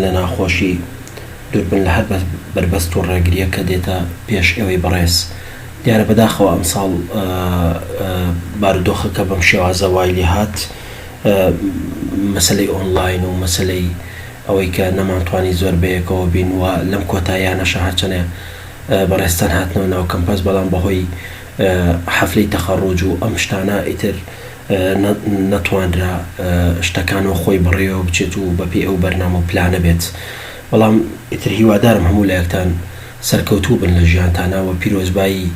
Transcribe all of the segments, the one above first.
لە ناخۆشی، دوور بن لە هەر بەربەست و ڕێگرییەک کە دێتە پێش ئێوەی بەڕێز. دیارە بەداخەوە ئەمساڵ بارودۆخەکە بەم شێوازە وای لێهات، مەسەلەی ئۆنلاین و مەسەلەی ئەوەی کە نەمانتوانی زۆر بەیەکەوە بین و لەم کۆتاییانەشا هەرچەنێ بەڕێزتان هاتنەوە ناو کەمپەس بەڵام بەهۆی حەفلەی تەخەڕوج و ئەم شتانە ئیتر نەتوانرا شتەکان وەک خۆی بەڕێوە بچێت و بەپێی ئەو بەرنامە و پلانە بێت بەڵام ئیتر هیوادارم هەموو لایەکتان سەرکەوتوو بن لە ژیانتانا و پیرۆزبایی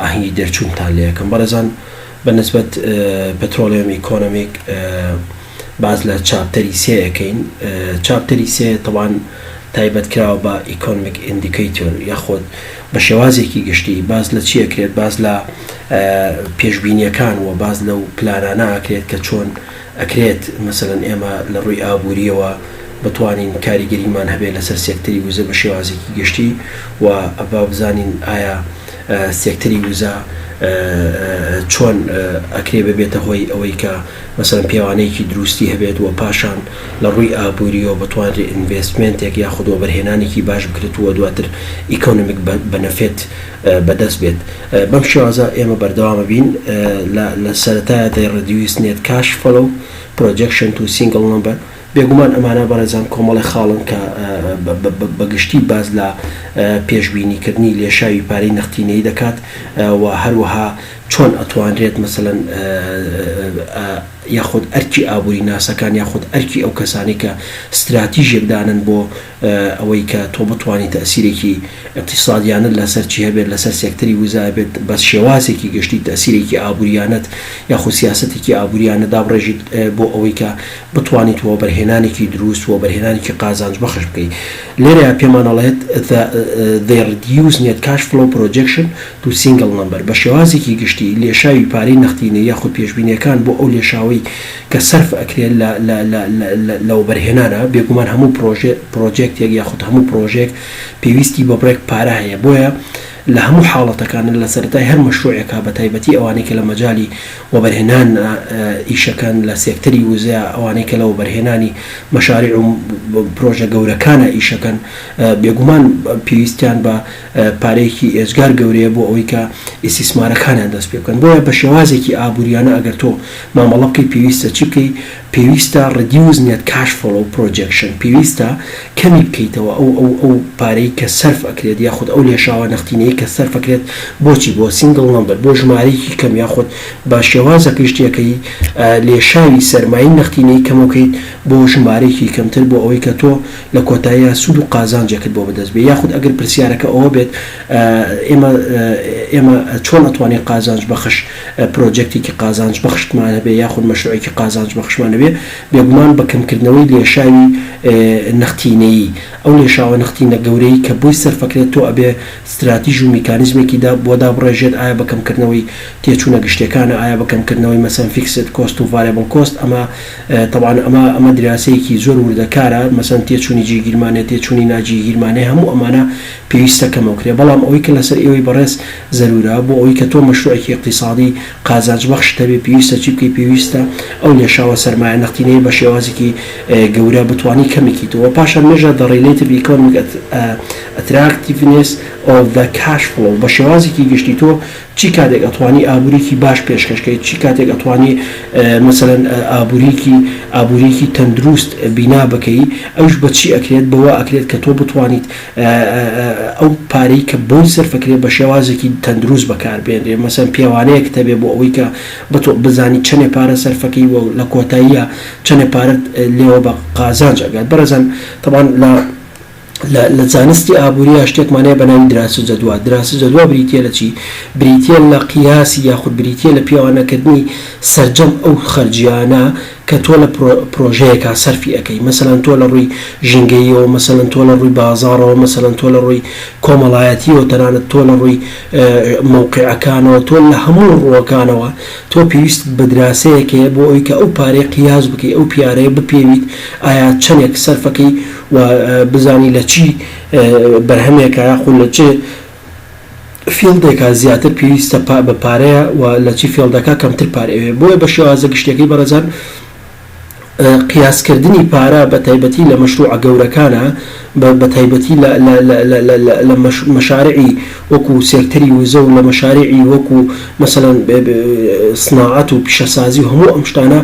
ئاهەنگی دەرچوونتان لێ ئەکەم بەڕێزان بە نسبەت Petroleum Economic باس لە chapter ی سێ ئەکەین chapter ی سێ تەبان تایبەت کراوە بە economic indicator یاخود بە شێوازێکی گشتی باس لە چی ئەکرێت باس لە پێشبینیەکان و باس لەو پلانانە ئەکرێت کە چۆن ئەکرێت مەسەلەن ئێمە لە ڕووی ئابووریەوە بتوانین کاریگەریمان هەبێت لەسەر سێکتەری وزە بە شێوازێکی گشتی و با بزانین ئایا سێکتەری وزە چۆن ئەکرێ ببێتە هۆی ئەوەی کە مەسەلەن پێوانەیەکی دروستی هەبێت و پاشان لە ڕووی ئابووریەوە بتوانرێت investment ێک یاخود وەبەرهێنانێکی باش بکرێت و دواتر economic benefit بەدەست بێت. بەم شێوازە ئێمە بەردەوام ئەبین لە لە سەرەتایە they reduce net cash flow projection to single number بێگومان ئەمانە بەڕێزان کۆمەڵێ خاڵن کە بە گشتی باس لە پێشبینیکردنی لێشاوی پارەی نەختینەیی دەکات و هەروەها چۆن ئەتوانرێت مەسەلەن یاخود ئەرکی ئابووری ناسەکان یاخود ئەرکی ئەو کەسانەی کە ستراتیژێک دانەن بۆ ئەوەی کە تۆ بتوانی تەئسیرێکی ئیقتیسادیانەت لەسەر چی هەبێت لەسەر سێکتەری وزە هەبێت بە شێوازێکی گشتی تەئسیرێکی ئابووریانەت یاخود سیاسەتێکی ئابووریانە دابڕێژیت بۆ ئەوەی کە بتوانیت وەبەرهێنانێکی دروست وەبەرهێنانێکی قازانج بەخش بکەی لێرەیا پێمان ئەڵێت the they reduce net cash flow projection to single number بە شێوازێکی گشتی لێشاوی پارەی نەختینە یاخود پێشبینیەکان بۆ ئەو لێشاوەی کە سەرف ئەکرێت لە لە لە لە لە وەبەرهێنانە بێگومان هەموو پرۆژێ project ێک یاخود هەموو پرۆژەیەک پێویستی بە بڕێک پارە هەیە بۆیە لە هەموو حاڵەتەکانە لە سەرەتای هەر مەشروعێکا بە تایبەتی ئەوانەی کە لە مەجالی وەبەرهێنان ئیشەکەن لە سێکتەری وزەیا ئەوانەی کە لە وەبەرهێنانی مەشاریع و پرۆژە گەورەکانە ئیشەکەن بێگومان پێویستیان بە پارەیەکی ئێجگار گەورەیە بۆ ئەوەی کە ئیستیسمارەکانیان دەست پێ بکەن بۆیە بە شێوازێکی ئابووریانە ئەگەر تۆ مامەڵە بکەی پێویستە چی بکەی پێویستە reduce net cash flow projection پێویستە کەمی بکەیتەوە ئەو ئەو ئەو پارەی کە سەرف ئەکرێت یاخود ئەو لێشاوە نەختینەی کە سەرف ئەکرێت بۆچی بۆ single number بۆ ژمارەیەکی کەم یاخود بە شێوازە گشتیەکەی لێشاوی سەرمایەی نەختینەی کەمەوکەیت بۆ ژمارەیەکی کەمتر بۆ ئەوەی کە تۆ لە کۆتاییا سوود و قازانجێکت بۆ بەدەست بێ یاخود ئەگەر پرسیارەکە ئەوە بێت ئێمە ئێمە چۆن ئەتوانین قازانج بەخش پرۆجێکتێکی قازانج بەخشتمان هەبێ یاخود مەشروعێکی قازانج بەخشمان هەبێ بێگومان بە کەمکردنەوەی لێشاوی نەختینەیی ئەو لێشاوە نەختینە گەورەی کە بۆی سەرفەکرێت تۆ ئەبێ ستراتیژ و میکانیزمێکی دا بۆ دابڕێژێت ئایا بە کەمکردنەوەی تێچوونە گشتیەکانە ئایا بە کەمکردنەوەی مەسەن fixed cost و variable cost ئەمە تەبعەن ئەمە ئەمە دراسەیەکی زۆر وردەکارە مەسەن تێچوونی جێگیرمانە تێچوونی ناجێگیرمانە هەموو ئەمانە پێویستە کەمەوکرێ بەڵام ئەوەی کە لەسەر ئێوەی بەڕێز زەرورە بۆ ئەوەی کە تۆ مەشروعێکی ئیقتیسادی قازانج بەخشت هەبێ پێویستە چی بکەی پێویستە ئەو لێشاوە سەرمایە نەختینەیە بە شێوازێکی گەورە بتوانی کەمێکیتەوە پاشان measure the relative economic attractiveness of the cash flow بە شێوازێکی گشتی تۆ چی کاتێک ئەتوانی ئابوریکی باش پێشکەش کەیت چی کاتێک ئەتوانی مەسەلەن ئابوریکی ئابوریکی تەندروست بینا بکەی ئەوش بە چی ئەکرێت بەوە ئەکرێت کە تۆ بتوانیت ئەو پارەی کە بۆی سەرف ئەکرێت بە شێوازێکی تەندروست بەکار بێنرێ مەسەلەن پێوانەیەکت هەبێ بۆ ئەوەی کە بتۆ بزانی چەنێ پارە سەرفەکەی و لە کۆتاییا چەنێ پارەت لێوە بە قازانج ئەگات بەڕێزان تەبعەن لە لە لە زانستی ئابووریا شتێکمان هەیە بە ناوی دراسە جەدوا، دراسە جەدوا بریتییە لە چی؟ بریتییە لە قیاسی یاخود بریتییە لە پێوانەکردنی سەرجەم ئەو خەرجییانە کە تۆ لە پرۆ پرۆژەیەکا سەرفی ئەکەی، مەسەلەن تۆ لە ڕووی ژینگەییەوە، مەسەلەن تۆ لە ڕووی بازاڕەوە، مەسەلەن تۆ لە ڕووی کۆمەڵایەتییەوە، تەنانەت تۆ لە ڕووی مەوقیعەکانەوە، تۆ لە هەموو ڕووەکانەوە تۆ پێویستت بە دراسەیەک هەیە بۆ ئەوەی کە ئەو پارەیە قیاس بکەی، ئەو پیارەیە بپێویت ئایا چەنێک سەرفەکەی و بزانی لە چی بەرهەمێکا یاخود لە چ field ێکا زیاتر پێویستە بە پارەیە و لە چی field ەکا کەمتر پارەی ئەوێ بۆیە بە شێوازە گشتیەکەی بەڕێزان. قیاسکردنی پارە بە تایبەتی لە مەشروعە گەورەکانا بە تایبەتی لە لە لە لە لە لە لە مەشارعی وەکو سێکتەری وزە و لە مەشاریعی وەکو مەسەلەن سناعەت و پیشەسازی و هەموو ئەم شتانە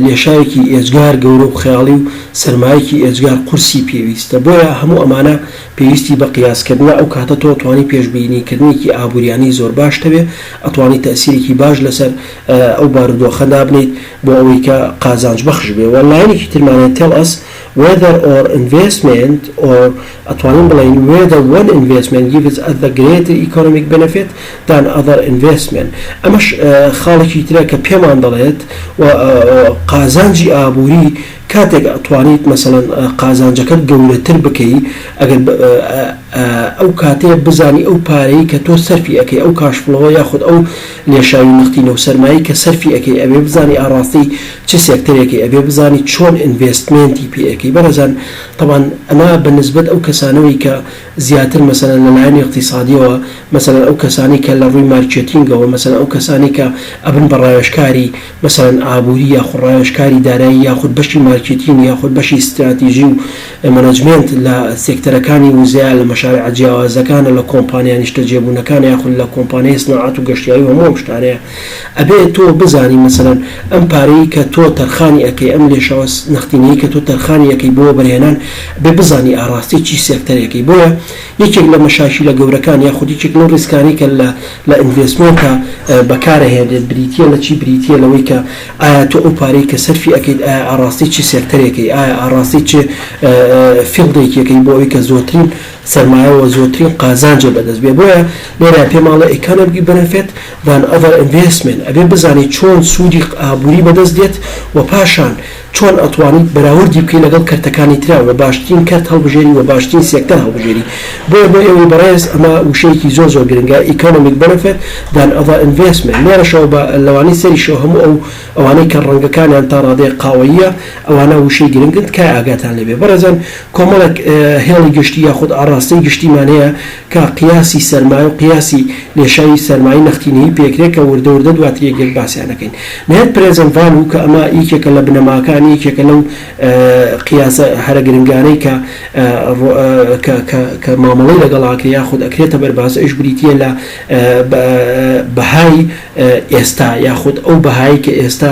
لێشاوێکی ئێجگار گەورە و خەیاڵی و سەرمایەکی ئێجگار قورسی پێویستە بۆیە هەموو ئەمانە پێویستی بە قیاس کردنە ئەو کاتە تۆ توانی پێشبینی کردنێکی ئابووریانەی زۆر باشت هەبێ ئەتوانی تەئسیرێکی باش لەسەر ئەو بارودۆخە دابنێیت بۆ ئەوەی کە قازانج بەخش بێ وە لایەنێکی ترمان هەیە tell us whether or investment or ئەتوانین بڵێین whether one investment gives us the greater economic benefit than other investment ئەمەش خاڵێکی ترە کە پێمان دەڵێت و قازانجی ئابووری کاتێک ئەتوانیت مەسەلەن قازانجەکەت گەورەتر بکەی ئەگەر ئەو کاتەیە بزانی ئەو پارەی کە تۆ سەرفی ئەکەی ئەو cash flow ە یاخود ئەو لێشاوی نەختینە و سەرمایەی کە سەرفی ئەکەی ئەبێ بزانی ئاڕاستەی چ سێکتەرێکەی ئەبێ بزانی چۆن investment ی پێ ئەکەی بەڕێزان تەبعەن ئەمە بە نسبەت ئەو کەسانەوەی کە زیاتر مەسەلەن لە لایەنی ئیقتیسادیەوە مەسەلەن ئەو کەسانەی کە لە ڕووی مارکێتینگەوە مەسەلەن ئەو کەسانەی کە ئەبن بە ڕاوێژکاری مەسەلەن ئابووری یاخود ڕاوێژکاری دارایی یاخود بەشی مارکێتینگ یاخود بەشی ستراتیژی و management لە سێکتەرەکانی وزەیا لە مەشاریعە جیاوازەکانە لە کۆمپانیا نیشتەجێبوونەکانە یاخود لە کۆمپانیای سناعەت و گەشتیاری و هەموو ئەم شتانەیە ئەبێ تۆ بزانی مەسەلەن ئەم پارەی کە تۆ تەرخانی ئەکەی ئەم لێشاوە نەختینەی کە تۆ تەرخانی ئەکەی بۆ وەبەرهێنان ئەبێ بزانی ئاڕاستەی چی سێکتەرێکەی بۆیە یەکێک لە مەشاکیلە گەورەکان یاخود یەکێک لەو risk انەی کە لە لە investment ا بەکارئەهێنرێت بریتیە لە چی بریتیە لەوەی کە ئایا تۆ ئەو پارەی کە سەرفی ئەکەیت ئایا ئاڕاستەی چ سێکتەرێکەی ئایا ئاڕاستەی چ field ێکیەکەی بۆ ئەوەی کە زۆرترین سەرمایە و زۆرترین قازانجێ بەدەست بێ بۆیە لێرە پێمان ئەڵێ economic benefit than other investment ئەبێ بزانی چۆن سوودی ئابووری بەدەست دێت و پاشان چۆن ئەتوانیت بەراوردی بکەی لەگەڵ کەرتەکانی ترا و باشترین کەرت هەڵبژێری و باشترین سێکتەر هەڵبژێری بۆیە بۆ ئێوەی بەڕێز ئەمە وشەیەکی زۆر زۆر گرنگە economic benefit than other investment لێرەشەوە بە لەوانەی سەریشەوە هەموو ئەو ئەوانەی کە ڕەنگەکانیان تا ڕادەیەک قاوەییە ئەوانە وشەی گرنگن تکایە ئاگاتان لێ بێ بەڕێزان کۆمەڵێک هێڵی گشتی یاخود ئاڕاستەی گشتیمان هەیە کە قیاسی سەرمایە و قیاسی لێشاوی سەرمایەی نەختینەیی پێکرێ کە وردە وردە دواتر یەک یەک باسیان ئەکەین. Net Present Value کە ئەمە یەکێکە لە بنەماکان یەکێکە لەو قیاسە هەرە گرنگانەی کە کە کە کە مامەڵەی لەگەڵ ئەکرێ یاخود ئەکرێتە بەر باس ئەویش بریتییە لە بەهای ئێستا یاخود ئەو بەهایەی کە ئێستا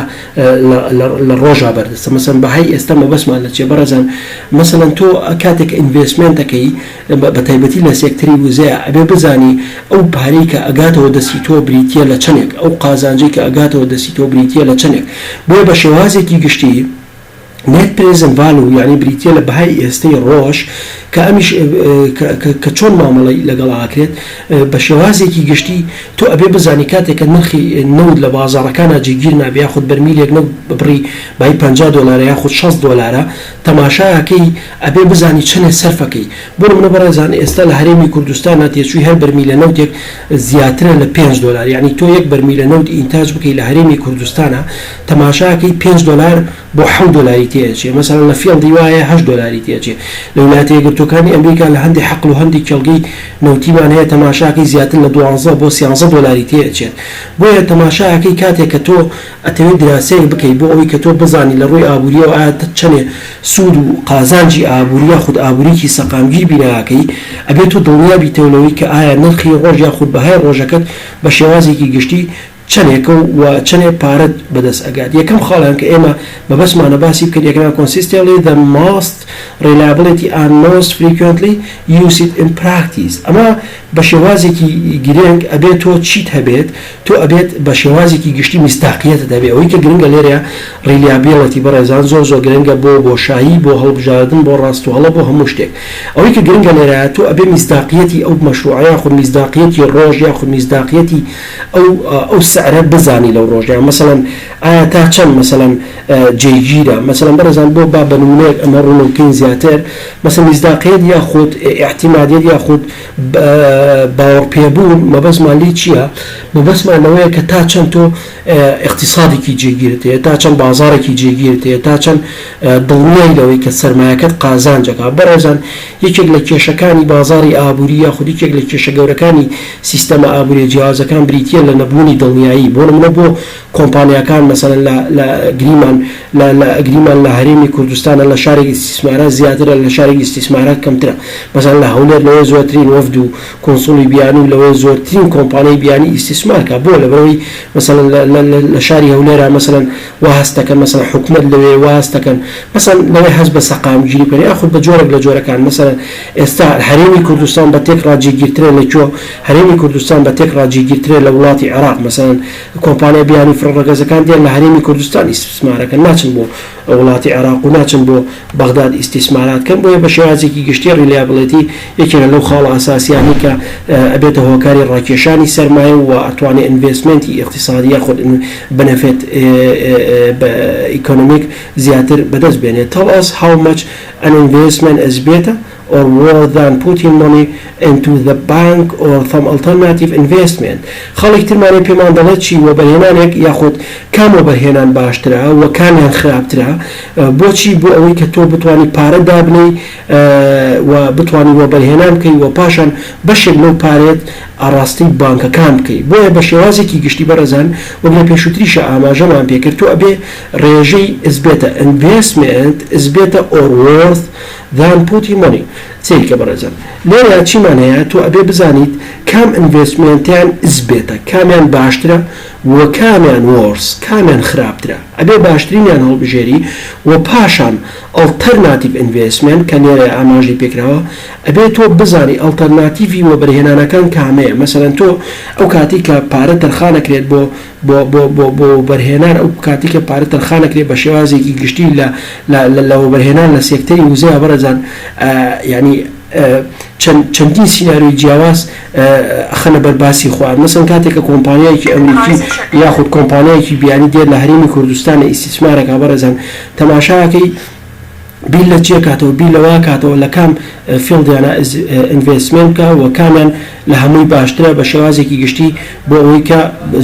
لە ڕۆژا بەردەستە مەسەلەن بەهای ئێستا مەبەستمان لە چیە بەڕێزان مەسەلەن تۆ کاتێک investment ئەکەی بە تایبەتی لە سێکتەری وزەیا ئەبێ بزانی ئەو پارەی کە ئەگاتەوە دەستی تۆ بریتیە لە چەنێک ئەو قازانجەی کە ئەگاتەوە دەستی تۆ بریتیە لە چەنێک بۆیە بە شێوازێکی گشتی Net Present Value یانی بریتیە لە بەهای ئێستەی ڕۆژ کە ئەمیش کە چۆن مامەڵەی لەگەڵ ئاکرێت بە شێوازێکی گشتی تۆ ئەبێ بزانی کاتێک کە نرخی نەوت لە بازاڕەکانا جێگیر نابێ یاخود بەرمیلێک نەوت بە بڕی بای 50 دۆلارە یاخود 60 دۆلارە تەماشاکەی ئەبێ بزانی چەنێ سەرفەکەی بۆ نمونە بەڕێزان ئێستا لە هەرێمی کوردستانا تێچووی هەر بەرمیلە نەوتێک زیاترە لە پێنج دۆلار یانی تۆ یەک بەرمیلە نەوت ئینتاج بکەی لە هەرێمی کوردستانا تەماشاکەی پێنج دۆلار بۆ حەوت دۆلاری تێ ئەچێ مەسەلەن لە field ی وایە هەشت دۆلاری تێ ئەچێ لە ویلایەتە یەکگرتووەکانی ئەمریکا لە هەندێ حەقل و هەندێ کێڵگەی نەوتیمان هەیە تەماشاکەی زیاتر لە دوانزە بۆ سیانزە دۆلاری تێ ئەچێت بۆیە تەماشاکەی کاتێک کە تۆ ئەتەوێت دراسەیەک بکەی بۆ ئەوەی کە تۆ بزانی لە ڕووی ئابووریەوە ئایا چەنێ سوود و قازانجی ئابووری یاخود ئابووریی سەقامگیر بینا ئەکەی ئەبێ تۆ دڵنیا بیتەوە لەوەی کە ئایا نرخی ڕۆژ یاخود بەهای ڕۆژەکەت بە شێوازێکی گشتی چەنێکە و چەنێ پارەت بەدەست ئەگات یەکەم خاڵیان کە ئێمە مەبەستمانە باسی بکەین یەکەمیان consistently the most reliability and most frequently used in practice ئەمە بە شێوازێکی گرنگ ئەبێت تۆ چیت هەبێت تۆ ئەبێت بە شێوازێکی گشتی میسداقیەتت هەبێ ئەوەی کە گرنگە لێرەیا reliability بەڕێزان زۆر زۆر گرنگە بۆ بۆشایی بۆ هەڵبژاردن بۆ ڕاست و هەڵە بۆ هەموو شتێک ئەوەی کە گرنگە لێرەیا تۆ ئەبێ میسداقیەتی ئەو مەشروعە یاخود میسداقیەتی ڕۆژ یاخود میسداقیەتی ئەو ئەو سعرە بزانی لەو ڕۆژەیا مەسەلەن ئایا تا چەند مەسەلەن جێگیرە مەسەلەن بەڕێزان بۆ با بە نمونەیەک ئەمە ڕوونەو بکەین زیاتر مەسەلەن میسداقیەت یاخود ئیعتیمادیەت یاخود باوەڕپێبوون مەبەستمان لێی چییە مەبەستمان لەوەیە کە تا چەند تۆ ئیقتیسادێکی جێگیرت هەیە تا چەند بازاڕێکی جێگیرت هەیە تا چەند دڵنیای لەوەی کە سەرمایەکەت قازانج ئەکا بەڕێزان یەکێک لە کێشەکانی بازاڕی ئابووری یاخود یەکێک لە کێشە گەورەکانی سیستەمە ئابووریە جیاوازەکان بریتییە لە نەبوونی دڵنیایی بۆ نمونە بۆ. کۆمپانیاکان مەسەلەن لە لە گریمان لە لە گریمان لە هەرێمی کوردستانە لە شارێک ئیستیسمارات زیاترە لە شارێک ئیستیسمارات کەمترە مەسەلەن لە هەولێر لەوێ زۆرترین وەفد و کونسوڵی بیانی و لەوێ زۆرترین کۆمپانیای بیانی ئیستیسمار کا بۆ لەبەرئەوەی مەسەلەن لە لە لە شاری هەولێرا مەسەلەن وا هەست دەکەن مەسەلەن حکومەت لەوێ وا هەست دەکەن مەسەلەن لەوێ هەست بە سەقامگیری بکەن یاخود بە جۆرێک لە جۆرەکان مەسەلەن ئێستا هەرێمی کوردستان بە تێکڕا جێگیرترە لە کوێ هەرێمی کوردستان بە تێکڕا جێگیرترە لە وڵاتی عێراق مەسەلەن کۆمپانیا بیانی فرە ڕەگەزەکان دێن لە هەرێمی کوردستان ئیستسمارەکەن ناچن بۆ وڵاتی عێراق و ناچن بۆ بەغداد ئیستیسمارات کەن بۆیە بە شێوازێکی گشتی reliability یەکێکە لەو خاڵە ئەساسیانەی کە ئەبێتە هۆکاری ڕاکێشانی سەرمایە و ئەتوانێ investment ی ئیقتیسادی یاخود benefit economic زیاتر بەدەست بێنێت Tell us how much an investment is better or worse than putting money into the bank or some alternative investment خاڵێکی ترمان هەیە پێمان دەڵێت چی وەبەرهێنانێک یاخود کام وەبەرهێنان باشترە و کامیان خراپترە بۆچی بۆ ئەوەی کە تۆ بتوانی پارە دابنێی و بتوانی وەبەرهێنان بکەی و پاشان بەشێک لەو پارەیەت ئاڕاستەی بانکەکان بکەی بۆیە بە شێوازێکی گشتی بەڕێزان وەک لە پێشووتریشا ئاماژەمان پێکرد تۆ ئەبێ ڕێژەی is better investment is better or worse than putting money سەیرکە بەڕێزان لێرە چیمان هەیە تۆ ئەبێ بزانیت کام investment یان is better کامیان باشترە و کامیان worse کامیان خراپترە ئەبێ باشترینیان هەڵبژێری و پاشان alternative investment کە لێرە ئاماژەی پێکراوە ئەبێ تۆ بزانی ئەڵتەرناتیڤی وەبەرهێنانەکان کامەیە مەسەلەن تۆ ئەو کاتی کە پارە تەرخانەکرێت بۆ بۆ بۆ بۆ بۆ وەبەرهێنان ئەو کاتی کە پارە تەرخانەکرێت بە شێوازێکی گشتی لە لە لە لە وەبەرهێنان لە سێکتەری وزەیا بەڕێزان یانی چەند چەندین سیناریۆی جیاواز ئەخەنە بەر باسی خۆیان مەسەن کاتێک کە کۆمپانیایەکی ئەمریکی یاخود کۆمپانیایەکی بیانی دێت لە هەرێمی کوردستانە ئیستیسمارەکە بەڕێزان تەماشاکەی بیر لە چیە کاتەوە بیر لەوە کاتەوە لە کام field یانە investment بکە و کامیان لە هەمووی باشترە بە شێوازێکی گشتی بۆ ئەوەی کە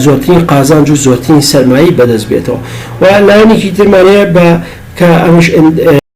زۆرترین قازانج و زۆرترین سەرمایەی بەدەست بێتەوە و لایەنێکی ترمان هەیە بە کە ئەمش.